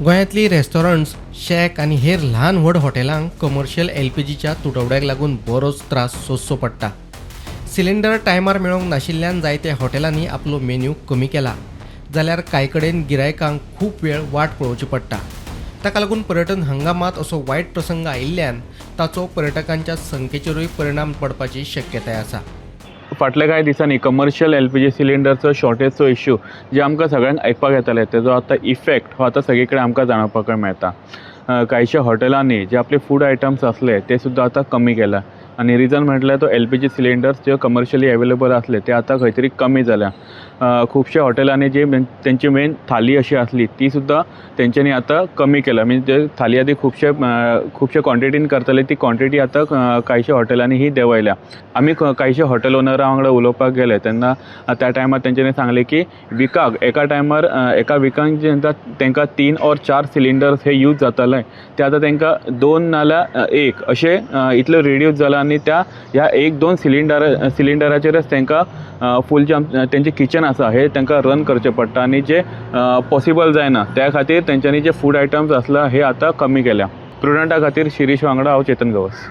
गोंयांतली restaurants, shack आनी हेर ल्हान व्हड हॉटेलांक कमर्शियल एलपीजीच्या तुटवड्याक लागून बरोच त्रास सोंसचो पडटा. सिलिंडर टायमार मेळोंक नाशिल्ल्यान जायत्या हॉटेलांनी आपलो मेन्यू कमी केला, जाल्यार कांय कडेन गिरायकांक खूब वेळ वाट पळोवची पडटा. ताका लागून पर्यटन हंगामांत असो वायट प्रसंग आयिल्ल्यान ताचो पर्यटकांच्या संख्येचेरूय परिणाम पडपाची शक्यताय आसा. फाटल्या कांय दिसांनी कमर्शियल एलपीजी सिलिंडरचो शॉर्टेजचो इश्यू जे आमकां सगळ्यांक आयकपाक येताले, तेजो आतां इफेक्ट हो आतां सगळे कडेन आमकां जाणवपाक मेळटा. कांयशा हॉटेलांनी जे आपले फूड आयटम्स आसले ते सुद्दां आतां कमी केल्या आनी रिजन म्हटल्यार तो एलपीजी सिलिंडर्स जे कमर्शियली एवेलेबल आसले ते आतां खंय तरी कमी जाल्या. खुबश्या हॉटेलांनी जी तेंची मेन थाली अशी आसली ती सुद्दां तेंच्यांनी आतां कमी केल्या. म्हणजे जे थाली आदी खुबशे खुबशे क्वॉन्टिटीन करताले ती क्वॉन्टिटी आतां कांयशा हॉटेलांनी ही देंवयल्या. आमी कांयशे हॉटेल ओनरा वांगडा उलोवपाक गेले तेन्ना त्या टायमार तेंच्यांनी सांगलें की विकाक एका टायमार, एका विकाक जे तांकां 3 ऑर 4 सिलिंडर्स हे यूज जाताले ते आतां तांकां दोन नाल्यार एक अशें इतले रिड्यूस जाला आनी त्या ह्या एक दोन सिलिंडराचेरच तांकां फूल जे तेंचें किचन आसा हे तांकां रन करचें पडटा आनी जे पॉसिबल जायना. त्या खातीर तेंच्यांनी जे फूड आयटम्स आसला हे आतां कमी केल्या. प्रुडंटा खातीर शिरीश वांगडा हांव चेतन गवस.